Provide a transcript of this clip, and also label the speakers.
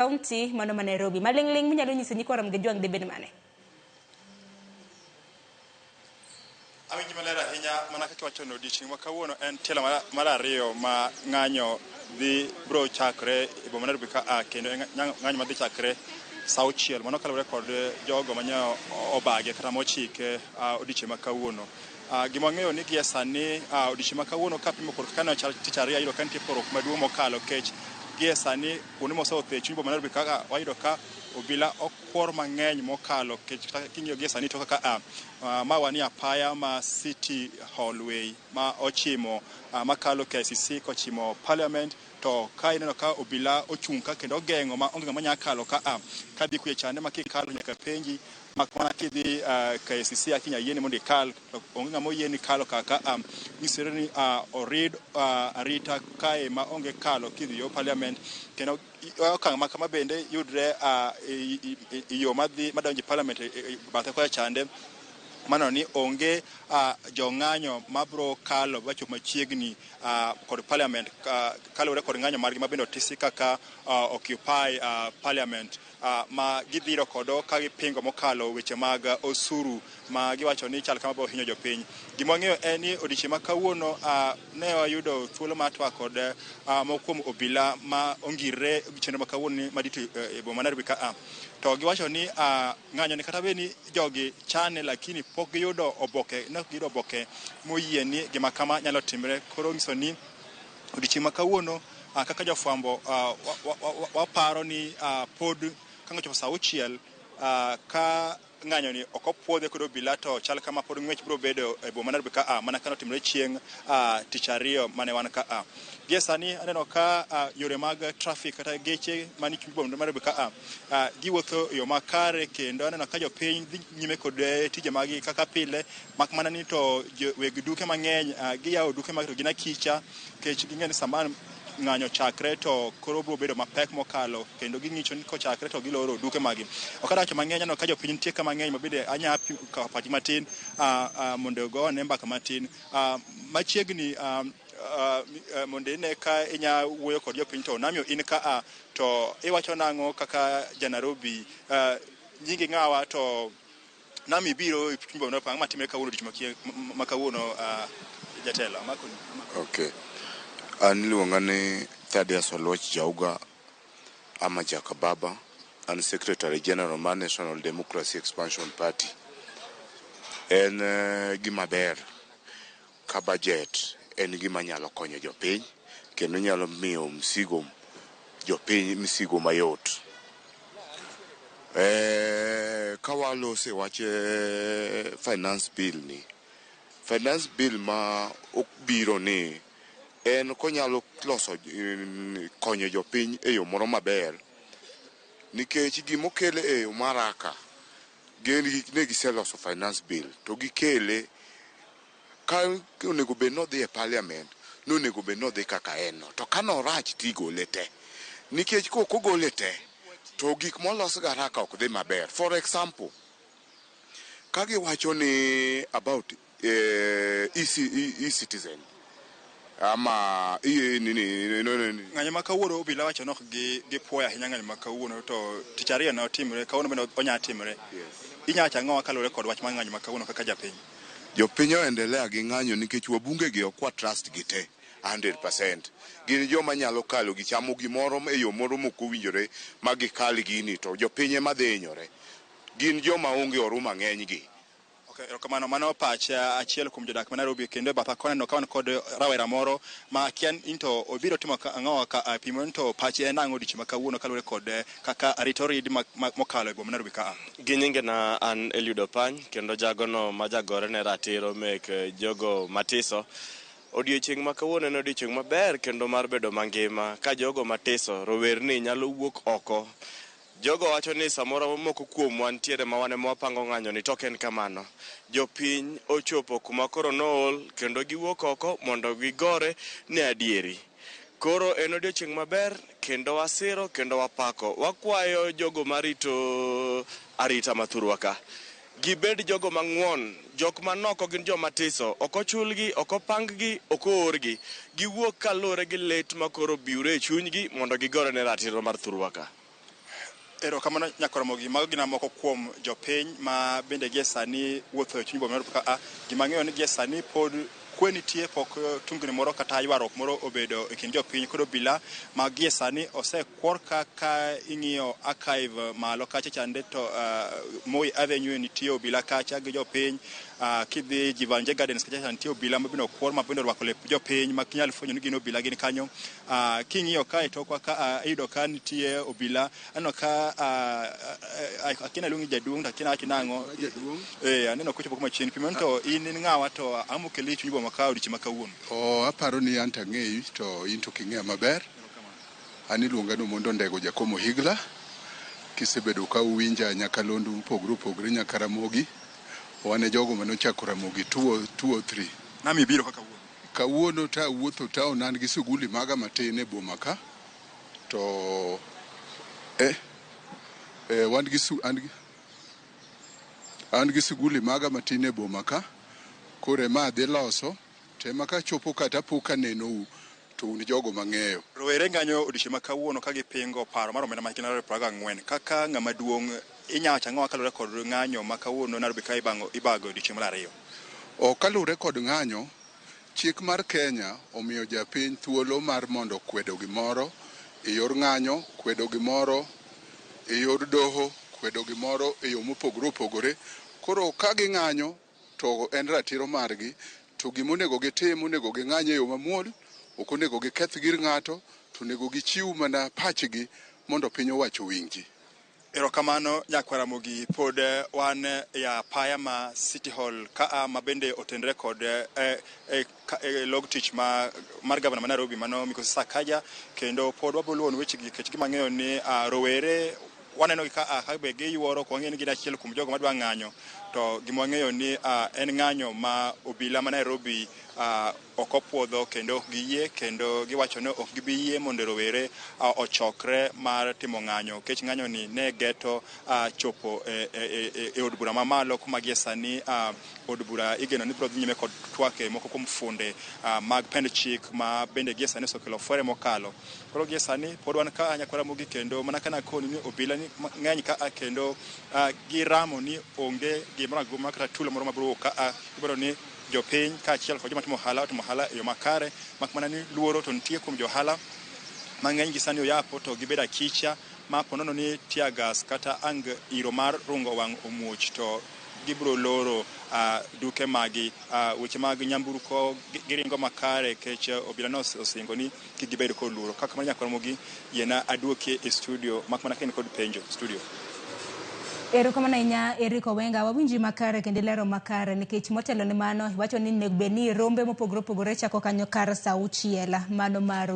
Speaker 1: Kaunti mano ma Nairobi. Maling'ling' minyalo nyiso nyikwa Ramogi Jwang' dibed mane?
Speaker 2: Awinji maler ahinya mana kaka iwacho no odiochieng' ma kawuono en tielo mar ariyo ma ng'anyo dhi bro chakre e boma Nairobi ka a kendo en ng'anyo madhi chakre sa auchiel. Mano kaluwore kod jogo manyo obage kata mochike odiochieng' ma kawuono. Gima wang'eyo ni gie sani odiochieng' ma kawuono kapimo kod kaka ne ochal tich ariyo ayudo ka nitie pogruok maduong' mokalo kech gie sani kuonde moseotho e chuny boma Nairobi kaka wayudo ka obila okwor mang'eny mokalo kech king'iyo gie sani to kaka ma wanie apaya ma City Hallway ma ochimo makalo KICC kochimo Parliament to ka ineno ka obila ochung' ka kendo ogeng'o ma onge ng'ama nyalo kalo ka a kadhi kucha chande ma kikalo nyaka penji mak mana kidhi KICC akinya yieni mondo ikal to onge ng'ama oyieni kalo kaka a nyisore ni orid arita kae ma onge kalo kidhi yo Parliament kendo okang' ma kama bende yudre e yo madhi madonjo e Parliament e bathe kocha chande mano ni onge jong'anyo mabro kalo machop machiegni kod Parliament kaluwore kod ng'anyo margi mabende otisi kaka Occupy Parliament ma gidhiro kodo ka gipingo mokalo weche mag osuru ma giwacho ni chal kama biro hinyo jopiny. Gima wang'eyo en ni odiochieng' ma kawuono ne wayudo thuolo mar twak kod moko kuom obila ma ongirre gi chenro ma kawuono madito e boma ma Nairobi ka a. To giwacho ni ng'anyo ni kata bed ni jogi chane lakini pok giyudo oboke, ne ok giyudo oboke moyie ni gima kama nyalo timre. Koro nyiso ni odiochieng' ma kawuono kaka jofwambo waparo ni pod ka ochopo sa auchiel ka ng'anyo ni ok opuodhe kod obila to chal kama pod ng'wech biro bedo e boma Nairobi ka a mana kano timore chieng' tich ariyo mane wan ka a. Gie sani aneno ka yore mag traffic kata geche mani chuny boma Nairobi ka a giwuotho e yo makare kendo aneno ka jopiny dhi nyime kod tije maggi kaka pile mak mana ni to weg duke mang'eny giyawo duke mag to gin akicha nikech ging'eyo ni sama ng'anyo chakre to koro biro bedo mapek mokalo kendo ging'icho ni kochakre to giloro duke maggi. Ok adwa wacho mang'eny aneno ka jopiny nitie ka mang'eny mabende anya kawo pachgi matin mondo go ane mbaka matin. Machiegni mondo ine ka inya wuoyo kod jopiny to Namio in ka a to iwacho nang'o kaka ja Nairobi nyingi ng'awa to nami biro e chuny boma Nairobi ang'o matimre kawuono odiochieng' ma kawuono jatelo amako.
Speaker 3: Okay. An iluonga ni Thaddeus Oluoch Jauga ama Jakababa. An Secretary General mar National Democracy Expansion Party. En gima ber ka budget en gima nyalo konyo jopiny kendo nyalo miyo msigo jopiny msigo mayot. Ka walose wach finance bill ni, finance bill ma obiro ni en konyalo loso konyo jopiny e yo moro maber nikech gimokele e yo maraka gin ne giseloso finance bill to gikele ka onego bed nodhi e parliament nonego bed nodhi kaka en no to ka norach tigole te nikech kok ogole te to gik molos gi haraka ok dhi maber. For example, ka giwacho ni about e-citizen ama nini.
Speaker 2: Ng'anyo ma kawuono obila wacho ni ok gipuoyo ahinya ng'anyo ma kawuono to tich ariyo ne otimre kawuono bende onya timre. Inya wacho ang'o kaluwore kod wach mar ng'anyo ma kawuono kaka japiny?
Speaker 3: Jopiny oendelea gi ng'anyo nikech wabunge gi ok wa trust gi te 100%. Gin joma nyalo kalo gichamo gimoro e yo moro mok owinjore ma gikal gini to jopiny ema dhi hinyore. Gin joma onge oruma ng'eny gi.
Speaker 2: Okay, erokamano. Mano pach achiel kuom jodak ma Nairobi kendo e batha koni aneno ka wan kod rawera moro ma akia ni to obiro timo ang'o ka pimo ni to pache en ang'o odiochieng' ma kawuono kaluwore kod kaka arita orid mokalo e boma Nairobi ka a.
Speaker 4: Gi nyingena an Eliud Opany kendo jagono ma jagore ne ratiro mek jogo matiso. Odiochieng' ma kawuono en odiochieng' maber kendo mar bedo mangima ka jogo matiso rowerni nyalo wuok oko. Jogo wacho ni samoro moko kuomwa nitiere ma wan ema wapango ng'anyo ni to ok en kamano. Jopiny ochopo kuma koro nool kendo giwuok oko mondo gigore ne adieri. Koro en odiochieng' maber kendo wasiro kendo wapako. Wakwayo jogo marito arita mathurwa ka. Gibed jogo mang'won, jok manoko gin joma tiso, ok ochulgi, ok opang-gi, ok oorgi. Giwuok kaluwore gi lit ma koro biure e chunygi mondo gigore ne ratiro mar thurwa ka.
Speaker 2: Erokamano Nyakoromogi, mago gin moko kuom jopiny ma bende gie sani wuotho e chuny boma mar Nairobi ka. Gima ang'eyo ni gie sani pod kwe nitie, pok tungni moro kata ywaruok moro obedo e kind jopiny kod obila ma gie sani osekwor kaka ing'iyo archive malo kacha chande to Moi Avenue nitie obila kacha gi jopiny. Kidhi Jeevanjee Gardens kacha cha nitie obila ma bende okwor ma bende orwako lep jopiny ma kinyal fwenyo ni gin obila gin kanyo. King'iyo ka e tokwa ka iyudo ka nitie obila aneno ka akia naluongi jaduong' to akia nawacho nang'o. Aneno kochopo kuma chien pimon to in ng'awa to ang'o mokeli e chuny boma ka odiochieng' ma kawuono?
Speaker 5: Oh, aparo ni an to ang'eyi to in to ok ing'eya maber. An iluonga ni Omondo Ndego Jakomo Higla. Kisebedo ka uwinja nyakalondo mopogore opogore nyaka Ramogi. Wan e jogo manochako Ramogi 203.
Speaker 2: Nami ibiro ka kawuono?
Speaker 5: Kawuono ta awuotho town an gi suguli maga matin e boma ka. To wan gi su, an gi suguli maga matin e boma ka. Koro ema adhi loso. To ema kachopo kata apo kanenou to un jogo mang'eyo.
Speaker 2: Rowere ng'anyo odiochieng' ma kawuono ka gipingo paro mar omenda ma hikgi 24. Kaka ng'ama duong' inyalo wacho ang'o kaluwore kod ng'anyo ma kawuono Nairobi ka ibago odiochieng' mar ariyo?
Speaker 5: O kaluwore kod ng'anyo, chik mar Kenya omiyo japiny thuolo mar mondo kwedo gimoro e yor ng'anyo, kwedo gimoro e yor doho, kwedo gimoro e yo mopogore opogore. Koro ka ging'anyo to en ratiro margi, to gimonego gitim onego ging'any e yo mamuol, ok onego giketh gir ng'ato, to onego gichiw mana pachgi mondo piny owacho owinji.
Speaker 2: Erokamano Nyakwaramogi, pod wan e apaya ma City Hall ka ma bende otenre kod log tich mar gavana ma Nairobi mano Migosi Sakaja, kendo pod wabiro luwo wechegi nikech gima ang'eyo ni rowere waneno gi ka be giyuoro, ok wang'eyo ni gin achiel kuom jogo madwa ng'anyo, to gima wang'eyo ni en ng'anyo ma obila ma Nairobi ok opuodho kendo ok giyie, kendo giwacho ni ok gibi yie mondo rowere ochokre mar timo ng'anyo, nikech ng'anyo ni ne geto chopo e od bura mamalo kuma gie sani od bura igeno ni biro dhi nyime kod twak e moko kuom funde mag pend chik ma bende gie sani osekelo fwere mokalo. Koro gie sani pod wan ka Nyakwaramogi, kendo mana kana koni ni obila ni ng'eny ka kendo giramo ni onge gimoro amora kata tulo moro mabiro wuok ka, ibiro ni jopiny kaachiel kod joma timo ohala otimo ohala e yo makare, mak mana ni luoro to nitie kuom jo ohala mang'eny gi sani oyapo to gibedo akicha ma ponono ni tear gas kata ang iro mar rungo wang' omuoch to gibiro loro duke magi. Weche mag nyamburko giringo makare kech obila no osingo ni kik gibed kod luoro. Kaka kamano Nyakwaramogi, yiena aduoki e studio mak mana ka in kod penjo. Studio.
Speaker 1: Erokamano ahinya Eric Owenga, wawinji makare kendo ilero makare nikech motelo ne mano iwacho ni onego bed ni rombe mopogore opogore chako kanyo kar saa auchiel mano mar